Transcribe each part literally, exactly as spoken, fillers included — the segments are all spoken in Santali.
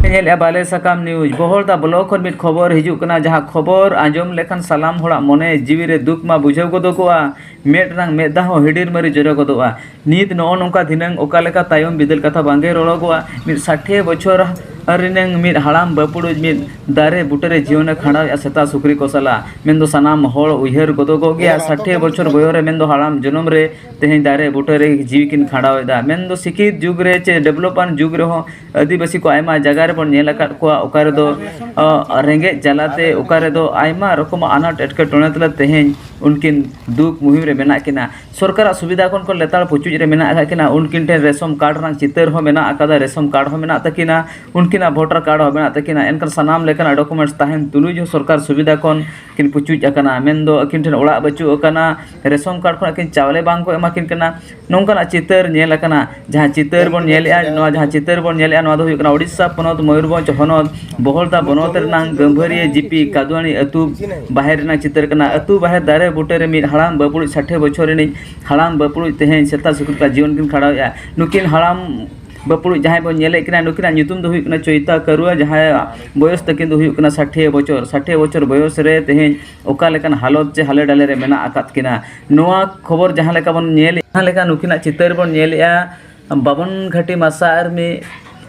ᱧᱮᱞᱮᱫᱼᱟ ᱵᱟᱞᱮ ᱥᱟᱠᱟᱢ ᱱᱤᱭᱩᱡᱽ᱾ ᱵᱚᱦᱚᱲᱫᱟ ᱵᱞᱚᱠ ᱠᱷᱚᱱ ᱢᱤᱫ ᱠᱷᱚᱵᱚᱨ ᱦᱤᱡᱩᱜ ᱠᱟᱱᱟ, ᱡᱟᱦᱟᱸ ᱠᱷᱚᱵᱚᱨ ᱟᱸᱡᱚᱢ ᱞᱮᱠᱷᱟᱱ ᱥᱟᱱᱟᱢ ᱦᱚᱲᱟᱜ ᱢᱚᱱᱮ ᱡᱤᱣᱤ ᱨᱮ ᱫᱩᱠ ᱢᱟ ᱵᱩᱡᱷᱟᱹᱣ ᱜᱚᱫᱚᱜᱚᱜᱼᱟ, ᱢᱮᱫ ᱨᱮᱱᱟᱜ ᱢᱮᱫ ᱫᱟᱜ ᱦᱚᱸ ᱦᱤᱰᱤᱨ ᱢᱟᱹᱨᱤ ᱡᱚᱨᱚ ᱜᱚᱫᱚᱜᱼᱟ᱾ ᱱᱤᱛ ᱱᱚᱜᱼᱚ ᱱᱚᱝᱠᱟ ᱫᱷᱤᱱᱟᱹᱝ ᱚᱠᱟ ᱞᱮᱠᱟ ᱛᱟᱭᱚᱢ ᱵᱤᱫᱟᱹᱞ ᱠᱟᱛᱷᱟ ᱵᱟᱝᱜᱮ ᱨᱚᱲᱚᱜᱚᱜᱼᱟ᱾ ᱢᱤᱫ ᱥᱟᱴᱷᱮ ᱵᱚᱪᱷᱚᱨ ᱨᱮᱱᱟᱝ ᱢᱤᱫ ᱦᱟᱲᱟᱢ ᱵᱟᱹᱯᱩᱲᱩᱡ ᱢᱤᱫ ᱫᱟᱨᱮ ᱵᱩᱴᱟᱹᱨᱮ ᱡᱤᱭᱚᱱᱮ ᱠᱷᱟᱸᱰᱟᱣᱮᱫᱼᱟ ᱥᱮᱛᱟ ᱥᱩᱠᱨᱤ ᱠᱚ ᱥᱟᱞᱟᱜ᱾ ᱢᱮᱱᱫᱚ ᱥᱟᱱᱟᱢ ᱦᱚᱲ ᱩᱭᱦᱟᱹᱨ ᱜᱚᱫᱚᱜᱚᱜ ᱜᱮᱭᱟ, ᱥᱟᱴᱷᱮ ᱵᱚᱪᱷᱚᱨ ᱵᱚᱭᱚᱥ ᱨᱮ ᱢᱮᱱᱫᱚ ᱦᱟᱲᱟᱢ ᱡᱚᱱᱚᱢ ᱨᱮ ᱛᱮᱦᱮᱧ ᱫᱟᱨᱮ ᱵᱩᱴᱟᱹᱨᱮ ᱡᱤᱣᱤ ᱠᱤᱱ ᱠᱷᱟᱸᱰᱟᱣᱮᱫᱟ᱾ ᱢᱮᱱᱫᱚ ᱥᱤᱠᱷᱤᱛ ᱡᱩᱜᱽ ᱨᱮ ᱪᱮ ᱰᱮᱵᱷᱞᱚᱯᱟᱱ ᱡᱩᱜᱽ ᱨᱮᱦᱚᱸ ᱟᱹᱫᱤᱵᱟᱹᱥᱤ ᱠᱚ ᱟᱭᱢᱟ ᱡᱟᱭᱜᱟ ᱨᱮᱵᱚᱱ ᱧᱮᱞ ᱟᱠᱟᱫ ᱠᱚᱣᱟ, ᱚᱠᱟ ᱨᱮᱫᱚ ᱚ, ᱨᱮᱸᱜᱮᱡ ᱡᱟᱞᱟᱛᱮ, ᱚᱠᱟ ᱨᱮᱫᱚ ᱟᱭᱢᱟ ᱨᱚᱠᱚᱢ ᱟᱱᱟᱴ ᱮᱴᱠᱮᱴᱚᱬᱮ ᱛᱟᱞᱟ ᱛᱮᱦᱮᱧ ᱩᱱᱠᱤᱱ ᱫᱩᱠ ᱢᱩᱦᱤᱢ ᱨᱮ ᱢᱮᱱᱟᱜ ᱠᱤᱱᱟ᱾ ᱥᱚᱨᱠᱟᱨᱟᱜ ᱥᱩᱵᱤᱫᱷᱟ ᱠᱷᱚᱱ ᱠᱚ ᱞᱮᱛᱟᱲ ᱯᱩᱪᱩᱡ ᱨᱮ ᱢᱮᱱᱟᱜ ᱟᱠᱟᱫ ᱠᱤᱱᱟ᱾ ᱩᱱᱠᱤᱱ ᱴᱷᱮᱱ ᱨᱮᱥᱚᱱ ᱠᱟᱨᱰ ᱨᱮᱱᱟᱜ ᱪᱤᱛᱟᱹᱨ ᱦᱚᱸ ᱢᱮᱱᱟᱜ ᱟᱠᱟᱫᱟ, ᱨᱮᱥᱚᱱ ᱠᱟᱨᱰ ᱦᱚᱸ ᱢᱮᱱᱟᱜ ᱛᱟᱹᱠᱤᱱᱟ, ᱩᱱᱠᱤᱱᱟᱜ ᱵᱷᱳᱴᱟᱨ ᱠᱟᱨᱰ ᱦᱚᱸ ᱢᱮᱱᱟᱜ ᱛᱟᱹᱠᱤᱱᱟ᱾ ᱮᱱᱠᱷᱟᱱ ᱥᱟᱱᱟᱢ ᱞᱮᱠᱟᱱᱟᱜ ᱰᱚᱠᱩᱢᱮᱱᱴᱥ ᱛᱟᱦᱮᱱ ᱛᱩᱞᱩᱡ ᱦᱚᱸ ᱥᱚᱨᱠᱟᱨ ᱥᱩᱵᱤᱫᱷᱟ ᱠᱷᱚᱱ ᱠᱤᱱ ᱯᱩᱪᱩᱡ ᱟᱠᱟᱱᱟ, ᱢᱮᱱᱫᱚ ᱟᱹᱠᱤᱱ ᱴᱷᱮᱱ ᱚᱲᱟᱜ ᱵᱟᱹᱪᱩᱜ ᱟᱠᱟᱱᱟ, ᱨᱮᱥᱚᱱ ᱠᱟᱨᱰ ᱠᱷᱚᱱ ᱟᱹᱠᱤᱱ ᱪᱟᱣᱞᱮ ᱵᱟᱝ ᱠᱚ ᱮᱢᱟ ᱠᱤᱱ ᱠᱟᱱᱟ᱾ ᱱᱚᱝᱠᱟᱱᱟᱜ ᱪᱤᱛᱟᱹᱨ ᱧᱮᱞ ᱟᱠᱟᱱᱟ᱾ ᱡᱟᱦᱟᱸ ᱪᱤᱛᱟᱹᱨ ᱵᱚᱱ ᱧᱮᱞᱮᱜᱼᱟ, ᱱᱚᱣᱟ ᱡᱟᱦᱟᱸ ᱪᱤᱛᱟᱹᱨ ᱵᱚᱱ ᱧᱮᱞᱮᱜᱼᱟ, ᱱᱚᱣᱟ ᱫᱚ ᱦᱩᱭᱩᱜ ᱠᱟᱱᱟ ᱳᱰᱤᱥᱟ ᱯᱚᱱᱚᱛ ᱢᱚᱭᱩᱨᱵᱷᱚᱸᱡᱽ ᱦᱚᱱᱚᱛ ᱵᱚᱦᱚᱲᱫᱟ ᱵᱚᱱᱚᱛ ᱨᱮᱱᱟᱝ ᱜᱟᱹᱢᱵᱷᱟᱹᱨᱤᱭᱟᱹ ᱡᱤᱯᱤ ᱠᱟᱫᱩᱣᱟᱱᱤ ᱟᱹᱛᱩ ᱵᱟᱦᱮᱨ ᱨᱮᱱᱟᱜ ᱪᱤᱛᱟᱹᱨ ᱠᱟᱱᱟ᱾ ᱟᱹᱛᱩ ᱵᱟᱦᱮᱨ ᱫᱟᱨᱮ ᱵᱩᱴᱟᱹ ᱨᱮ ᱢᱤᱫ ᱦᱟᱲᱟᱢ ᱵᱟᱹᱯᱩᱲᱩᱡ, ᱥᱟᱴᱷᱮ ᱵᱚᱪᱷᱚᱨ ᱨᱤᱱᱤᱡ ᱦᱟᱲᱟᱢ ᱵᱟᱹᱯᱩᱲᱩᱡ ᱛᱮᱦᱮᱧ ᱥᱮᱛᱟ ᱥᱩᱠᱨᱤ ᱞᱮᱠᱟ ᱡᱤᱭᱚᱱ ᱠᱤᱱ ᱠᱷᱟᱸᱰᱟᱣᱮᱫᱼᱟ᱾ ᱱᱩᱠᱤᱱ ᱦᱟᱲᱟᱢ ᱵᱟᱹᱯᱩᱲᱩᱡ ᱡᱟᱦᱟᱸᱭ ᱵᱚᱱ ᱧᱮᱞᱮᱫ ᱠᱤᱱᱟ, ᱱᱩᱠᱤᱱᱟᱜ ᱧᱩᱛᱩᱢ ᱫᱚ ᱦᱩᱭᱩᱜ ᱠᱟᱱᱟ ᱪᱳᱭᱛᱟ ᱠᱟᱨᱩᱣᱟ, ᱡᱟᱦᱟᱸᱭᱟᱜ ᱵᱚᱭᱚᱥ ᱛᱟᱹᱠᱤᱱ ᱫᱚ ᱦᱩᱭᱩᱜ ᱠᱟᱱᱟ ᱥᱟᱴᱷᱮ ᱵᱚᱪᱷᱚᱨ᱾ ᱥᱟᱴᱷᱮ ᱵᱚᱪᱷᱚᱨ ᱵᱚᱭᱚᱥ ᱨᱮ ᱛᱮᱦᱮᱧ ᱚᱠᱟ ᱞᱮᱠᱟᱱ ᱦᱟᱞᱚᱛ ᱪᱮ ᱦᱟᱞᱮ ᱰᱟᱞᱮ ᱨᱮ ᱢᱮᱱᱟᱜ ᱟᱠᱟᱫ ᱠᱤᱱᱟ᱾ ᱱᱚᱣᱟ ᱠᱷᱚᱵᱚᱨ ᱡᱟᱦᱟᱸ ᱞᱮᱠᱟ ᱵᱚᱱ ᱧᱮᱞ, ᱡᱟᱦᱟᱸ ᱞᱮᱠᱟ ᱱᱩᱠᱤᱱᱟᱜ ᱪᱤᱛᱟᱹᱨ ᱵᱚᱱ ᱧᱮᱞᱮᱜᱼᱟ, ᱵᱟᱵᱚᱱ ᱜᱷᱟᱹᱴᱤ ᱢᱟᱥᱟ ᱟᱨᱢᱤ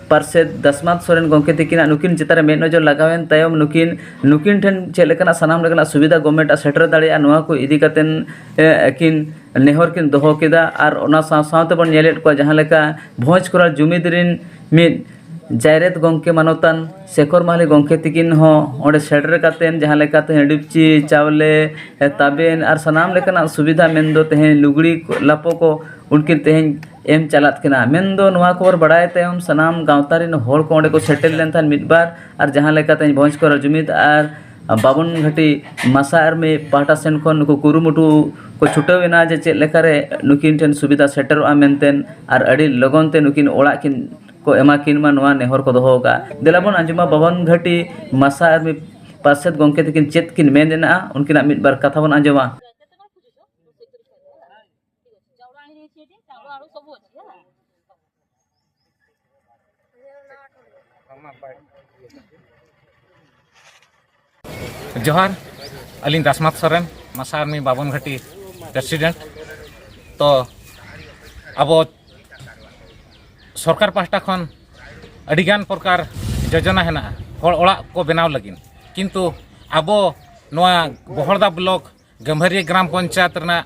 ᱯᱟᱨᱥᱮᱛ ᱫᱟᱥᱢᱟᱛ ᱥᱚᱨᱮᱱ ᱜᱚᱢᱠᱮ ᱛᱤᱠᱤᱱᱟᱜ ᱱᱩᱠᱤᱱ ᱪᱮᱛᱟᱱ ᱨᱮ ᱢᱮᱫ ᱱᱚᱡᱚᱨ ᱞᱟᱜᱟᱣᱮᱱ ᱛᱟᱭᱚᱢ, ᱱᱩᱠᱤᱱ, ᱱᱩᱠᱤᱱ ᱴᱷᱮᱱ ᱪᱮᱫ ᱞᱮᱠᱟᱱᱟᱜ ᱥᱟᱱᱟᱢ ᱞᱮᱠᱟᱱᱟᱜ ᱥᱩᱵᱤᱫᱷᱟ ᱜᱚᱵᱷᱢᱮᱱᱴ ᱟᱜ ᱥᱮᱴᱮᱨ ᱫᱟᱲᱮᱭᱟᱜᱼᱟ, ᱱᱚᱣᱟ ᱠᱚ ᱤᱫᱤ ᱠᱟᱛᱮᱱ, ᱮ, ᱟᱹᱠᱤᱱ ᱱᱮᱦᱚᱨ ᱠᱤᱱ ᱫᱚᱦᱚ ᱠᱮᱫᱟ᱾ ᱟᱨ ᱚᱱᱟ ᱥᱟᱶ ᱥᱟᱶ ᱛᱮᱵᱚᱱ ᱧᱮᱞᱮᱫ ᱠᱚᱣᱟ ᱡᱟᱦᱟᱸ ᱞᱮᱠᱟ ᱵᱷᱚᱸᱡᱽ ᱠᱚᱨᱟᱞ ᱡᱩᱢᱤᱫ ᱨᱤᱱ ᱢᱤᱫ ᱡᱟᱭᱨᱮᱛ ᱜᱚᱢᱠᱮ ᱢᱟᱱᱚᱛᱟᱱ ᱥᱮᱠᱷᱚᱨ ᱢᱟᱦᱞᱤ ᱜᱚᱢᱠᱮ ᱛᱤᱠᱤᱱ ᱦᱚᱸ ᱚᱸᱰᱮ ᱥᱮᱴᱮᱨ ᱠᱟᱛᱮᱱ ᱡᱟᱦᱟᱸ ᱞᱮᱠᱟᱛᱮ ᱰᱤᱯᱪᱤ, ᱪᱟᱣᱞᱮ, ᱛᱟᱵᱮᱱ ᱟᱨ ᱥᱟᱱᱟᱢ ᱞᱮᱠᱟᱱᱟᱜ ᱥᱩᱵᱤᱫᱷᱟ, ᱢᱮᱱᱫᱚ ᱛᱮᱦᱮᱧ ᱞᱩᱜᱽᱲᱤ ᱠᱚ, ᱞᱟᱯᱚ ᱠᱚ ᱩᱱᱠᱤᱱ ᱛᱮᱦᱮᱧ ᱮᱢ ᱪᱟᱞᱟᱜ ᱠᱟᱱᱟ᱾ ᱢᱮᱱᱫᱚ ᱱᱚᱣᱟ ᱠᱷᱚᱵᱚᱨ ᱵᱟᱲᱟᱭ ᱛᱟᱭᱚᱢ ᱥᱟᱱᱟᱢ ᱜᱟᱶᱛᱟ ᱨᱮᱱ ᱦᱚᱲ ᱠᱚ ᱚᱸᱰᱮ ᱠᱚ ᱥᱮᱴᱮᱨ ᱞᱮᱱ ᱛᱟᱦᱮᱸᱫ ᱢᱤᱫ ᱵᱟᱨ, ᱟᱨ ᱡᱟᱦᱟᱸ ᱞᱮᱠᱟᱛᱮ ᱵᱷᱚᱸᱡᱽ ᱠᱚᱨᱟᱞ ᱡᱩᱢᱤᱫ ᱟᱨ ᱵᱟᱵᱚᱱ ᱜᱷᱟᱹᱴᱤ ᱢᱟᱥᱟ ᱟᱨᱢᱤ ᱯᱟᱦᱴᱟ ᱥᱮᱱ ᱠᱷᱚᱱ ᱱᱩᱠᱩ ᱠᱩᱨᱩᱢᱩᱴᱩ ᱠᱚ ᱪᱷᱩᱴᱟᱹᱣ ᱮᱱᱟ ᱡᱮ ᱪᱮᱫ ᱞᱮᱠᱟᱨᱮ ᱱᱩᱠᱤᱱ ᱴᱷᱮᱱ ᱥᱩᱵᱤᱫᱷᱟ ᱥᱮᱴᱮᱨᱚᱜᱼᱟ ᱢᱮᱱᱛᱮ, ᱟᱨ ᱟᱹᱰᱤ ᱞᱚᱜᱚᱱ ᱛᱮ ᱱᱩᱠᱤᱱ ᱚᱲᱟᱜ ᱠᱤᱱ ᱠᱚ ᱮᱢᱟ ᱠᱤᱱ ᱢᱟ, ᱱᱚᱣᱟ ᱱᱮᱦᱚᱨ ᱠᱚ ᱫᱚᱦᱚ ᱟᱠᱟᱫᱼᱟ᱾ ᱫᱮᱞᱟ ᱵᱚᱱ ᱟᱸᱡᱚᱢᱟ ᱵᱟᱵᱚᱱ ᱜᱷᱟᱹᱴᱤ ᱢᱟᱥᱟ ᱟᱨᱢᱤ ᱯᱟᱨᱥᱮᱛ ᱜᱚᱢᱠᱮ ᱛᱟᱹᱠᱤᱱ ᱪᱮᱫ ᱠᱤᱱ ᱢᱮᱱ ᱮᱱᱟ, ᱩᱱᱠᱤᱱᱟᱜ ᱢᱤᱫ ᱵᱟᱨ ᱠᱟᱛᱷᱟ ᱵᱚᱱ ᱟᱸᱡᱚᱢᱟ᱾ ᱡᱚᱦᱟᱨ᱾ ᱟᱹᱞᱤᱧ ᱫᱟᱥᱢᱟᱛ ᱥᱚᱨᱮᱱ, ᱢᱟᱥᱟ ᱟᱨᱢᱤ ᱵᱟᱵᱚᱱ ᱜᱷᱟᱹᱴᱤ ᱯᱨᱮᱥᱤᱰᱮᱱᱴ᱾ ᱛᱚ ᱟᱵᱚ ᱥᱚᱨᱠᱟᱨ ᱯᱟᱦᱴᱟ ᱠᱷᱚᱱ ᱟᱹᱰᱤᱜᱟᱱ ᱯᱨᱚᱠᱟᱨ ᱡᱳᱡᱚᱱᱟ ᱦᱮᱱᱟᱜᱼᱟ ᱦᱚᱲ ᱚᱲᱟᱜ ᱠᱚ ᱵᱮᱱᱟᱣ ᱞᱟᱹᱜᱤᱫ, ᱠᱤᱱᱛᱩ ᱟᱵᱚ ᱱᱚᱣᱟ ᱵᱚᱦᱚᱲᱫᱟ ᱵᱞᱚᱠ ᱜᱟᱹᱢᱵᱷᱟᱹᱨᱤᱭᱟᱹ ᱜᱨᱟᱢ ᱯᱚᱧᱪᱟᱭᱮᱛ ᱨᱮᱱᱟᱜ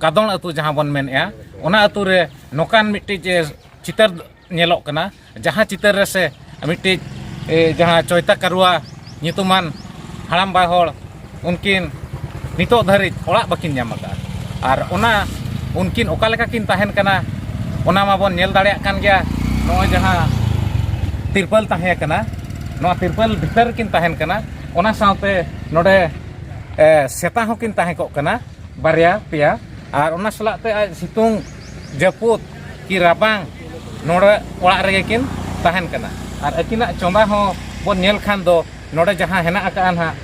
ᱠᱟᱫᱚᱱ ᱟᱹᱛᱩ ᱡᱟᱦᱟᱸ ᱵᱚᱱ ᱢᱮᱱᱮᱫᱼᱟ, ᱚᱱᱟ ᱟᱹᱛᱩ ᱨᱮ ᱱᱚᱝᱠᱟᱱ ᱢᱤᱫᱴᱤᱡ, ᱮ, ᱪᱤᱛᱟᱹᱨ ᱧᱮᱞᱚᱜ ᱠᱟᱱᱟ, ᱡᱟᱦᱟᱸ ᱪᱤᱛᱟᱹᱨ ᱨᱮ ᱥᱮ ᱢᱤᱫᱴᱤᱡ, ᱮ, ᱡᱟᱦᱟᱸ ᱪᱚᱭᱛᱟ ᱠᱟᱨᱩᱣᱟ ᱧᱩᱛᱩᱢᱟᱱ ᱦᱟᱲᱟᱢ ᱵᱟᱭ ᱦᱚᱲ, ᱩᱱᱠᱤᱱ ᱱᱤᱛᱚᱜ ᱫᱷᱟᱹᱨᱤᱡ ᱚᱲᱟᱜ ᱵᱟᱹᱠᱤᱱ ᱧᱟᱢ ᱟᱠᱟᱫᱼᱟ᱾ ᱟᱨ ᱚᱱᱟ ᱩᱱᱠᱤᱱ ᱚᱠᱟ ᱞᱮᱠᱟ ᱠᱤᱱ ᱛᱟᱦᱮᱱ ᱠᱟᱱᱟ, ᱚᱱᱟ ᱢᱟᱵᱚᱱ ᱧᱮᱞ ᱫᱟᱲᱮᱭᱟᱜ ᱠᱟᱱ ᱜᱮᱭᱟ᱾ ᱱᱚᱜᱼᱚᱭ ᱡᱟᱦᱟᱸ ᱛᱤᱨᱯᱟᱹᱞ ᱛᱟᱦᱮᱸ ᱠᱟᱱᱟ, ᱱᱚᱣᱟ ᱛᱤᱨᱯᱟᱹᱞ ᱵᱷᱤᱛᱟᱹᱨ ᱨᱮᱠᱤᱱ ᱛᱟᱦᱮᱱ ᱠᱟᱱᱟ᱾ ᱚᱱᱟ ᱥᱟᱶᱛᱮ ᱱᱚᱰᱮ, ᱮ, ᱥᱮᱛᱟ ᱦᱚᱸᱠᱤᱱ ᱛᱟᱦᱮᱸ ᱠᱚᱜ ᱠᱟᱱᱟ, ᱵᱟᱨᱭᱟ ᱯᱮᱭᱟ᱾ ᱟᱨ ᱚᱱᱟ ᱥᱟᱞᱟᱜ ᱛᱮ ᱟᱡ ᱥᱤᱛᱩᱝ, ᱡᱟᱹᱯᱩᱫ ᱠᱤ ᱨᱟᱵᱟᱝ, ᱱᱚᱰᱮ ᱚᱲᱟᱜ ᱨᱮᱜᱮ ᱠᱤᱱ ᱛᱟᱦᱮᱱ ᱠᱟᱱᱟ᱾ ᱟᱨ ᱟᱹᱠᱤᱱᱟᱜ ᱪᱚᱸᱫᱟ ᱦᱚᱸ ᱵᱚᱱ ᱧᱮᱞ ᱠᱷᱟᱱ ᱫᱚ, ᱱᱚᱰᱮ ᱡᱟᱦᱟᱸ ᱦᱮᱱᱟᱜ ᱟᱠᱟᱫᱼᱟ ᱱᱟᱦᱟᱜ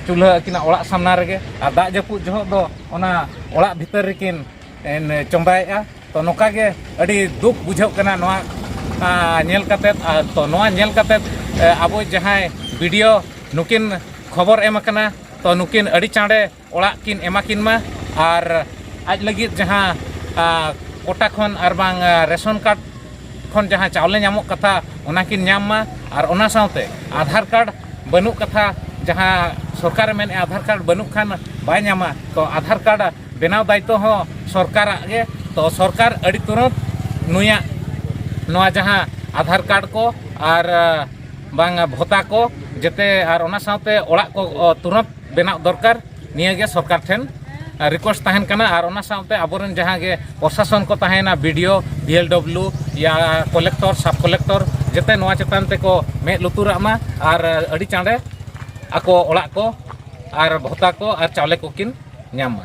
ᱪᱩᱞᱦᱟᱹ ᱟᱹᱠᱤᱱᱟᱜ ᱚᱲᱟᱜ ᱥᱟᱢᱱᱟ ᱨᱮᱜᱮ, ᱟᱨ ᱫᱟᱜ ᱡᱟᱹᱯᱩᱫ ᱡᱚᱦᱚᱜ ᱫᱚ ᱚᱱᱟ ᱚᱲᱟᱜ ᱵᱷᱤᱛᱟᱹᱨ ᱨᱮᱠᱤᱱ, ᱮᱱ, ᱪᱚᱸᱫᱟᱭᱮᱫᱼᱟ᱾ ᱛᱚ ᱱᱚᱝᱠᱟ ᱜᱮ ᱟᱹᱰᱤ ᱫᱩᱠ ᱵᱩᱡᱷᱟᱹᱜ ᱠᱟᱱᱟ ᱱᱚᱣᱟ, ᱟ, ᱧᱮᱞ ᱠᱟᱛᱮᱫ᱾ ᱟᱨ ᱛᱚ ᱱᱚᱣᱟ ᱧᱮᱞ ᱠᱟᱛᱮᱫ, ᱮ, ᱟᱵᱚ ᱡᱟᱦᱟᱸᱭ ᱵᱤ ᱰᱤ ᱳ ᱱᱩᱠᱤᱱ ᱠᱷᱚᱵᱚᱨ ᱮᱢ ᱟᱠᱟᱱᱟ, ᱛᱚ ᱱᱩᱠᱤᱱ ᱟᱹᱰᱤ ᱪᱟᱬᱮ ᱚᱲᱟᱜ ᱠᱤᱱ ᱮᱢᱟ ᱠᱤᱱ ᱢᱟ, ᱟᱨ ᱟᱡ ᱞᱟᱹᱜᱤᱫ ᱡᱟᱦᱟᱸ, ᱟ, ᱠᱳᱴᱟ ᱠᱷᱚᱱ ᱟᱨ ᱵᱟᱝ, ᱟ, ᱨᱮᱥᱚᱱ ᱠᱟᱨᱰ ᱠᱷᱚᱱ ᱡᱟᱦᱟᱸ ᱪᱟᱣᱞᱮ ᱧᱟᱢᱚᱜ ᱠᱟᱛᱷᱟ, ᱚᱱᱟ ᱠᱤᱱ ᱧᱟᱢ ᱢᱟ᱾ ᱟᱨ ᱚᱱᱟ ᱥᱟᱶᱛᱮ ᱟᱫᱷᱟᱨ ᱠᱟᱨᱰ ᱵᱟᱹᱱᱩᱜ ᱠᱟᱛᱷᱟ, ᱡᱟᱦᱟᱸ ᱥᱚᱨᱠᱟᱨᱮ ᱢᱮᱱᱮᱫᱼᱟ ᱟᱫᱷᱟᱨ ᱠᱟᱨᱰ ᱵᱟᱹᱱᱩᱜ ᱠᱷᱟᱱ ᱵᱟᱭ ᱧᱟᱢᱟ, ᱛᱚ ᱟᱫᱷᱟᱨ ᱠᱟᱨᱰ ᱵᱮᱱᱟᱣ ᱫᱟᱭᱤᱛᱛᱚ ᱦᱚᱸ ᱥᱚᱨᱠᱟᱨᱟᱜ ᱜᱮ᱾ ᱛᱚ ᱥᱚᱨᱠᱟᱨ ᱟᱹᱰᱤ ᱛᱩᱨᱟᱹᱛ ᱱᱩᱭᱟᱜ ᱱᱚᱣᱟ ᱡᱟᱦᱟᱸ ᱟᱫᱷᱟᱨ ᱠᱟᱨᱰ ᱠᱚ ᱟᱨ, ᱟ, ᱵᱟᱝ ᱵᱷᱚᱛᱟ ᱠᱚ ᱡᱮᱛᱮ, ᱟᱨ ᱚᱱᱟ ᱥᱟᱶᱛᱮ ᱚᱲᱟᱜ ᱠᱚ, ᱚ, ᱛᱩᱨᱟᱹᱛ ᱵᱮᱱᱟᱣ ᱫᱚᱨᱠᱟᱨ, ᱱᱤᱭᱟᱹ ᱜᱮ ᱥᱚᱨᱠᱟᱨ ᱴᱷᱮᱱ, ᱟ, ᱨᱤᱠᱩᱭᱮᱥᱴ ᱛᱟᱦᱮᱱ ᱠᱟᱱᱟ᱾ ᱟᱨ ᱚᱱᱟ ᱥᱟᱶᱛᱮ ᱟᱵᱚᱨᱮᱱ ᱡᱟᱦᱟᱸ ᱜᱮ ᱯᱨᱚᱥᱟᱥᱚᱱ ᱠᱚ ᱛᱟᱦᱮᱱᱟ, ᱵᱤ ᱰᱤ ᱳ, ᱵᱤ ᱮᱞ ᱰᱚᱵᱽᱞᱤᱭᱩ, ᱭᱟ ᱠᱚᱞᱮᱠᱴᱚᱨ, ᱥᱟᱵ ᱠᱚᱞᱮᱠᱴᱚᱨ, ᱡᱮᱛᱮ ᱱᱚᱣᱟ ᱪᱮᱛᱟᱱ ᱛᱮᱠᱚ ᱢᱮᱫ ᱞᱩᱛᱩᱨᱟᱜ ᱢᱟ ᱟᱨ, ᱟ, ᱟᱹᱰᱤ ᱪᱟᱬᱮ ᱟᱠᱚ ᱚᱲᱟᱜ ᱠᱚ ᱟᱨ ᱵᱷᱚᱛᱟ ᱠᱚ ᱟᱨ ᱪᱟᱣᱞᱮ ᱠᱚᱠᱤᱱ ᱧᱟᱢ ᱢᱟ᱾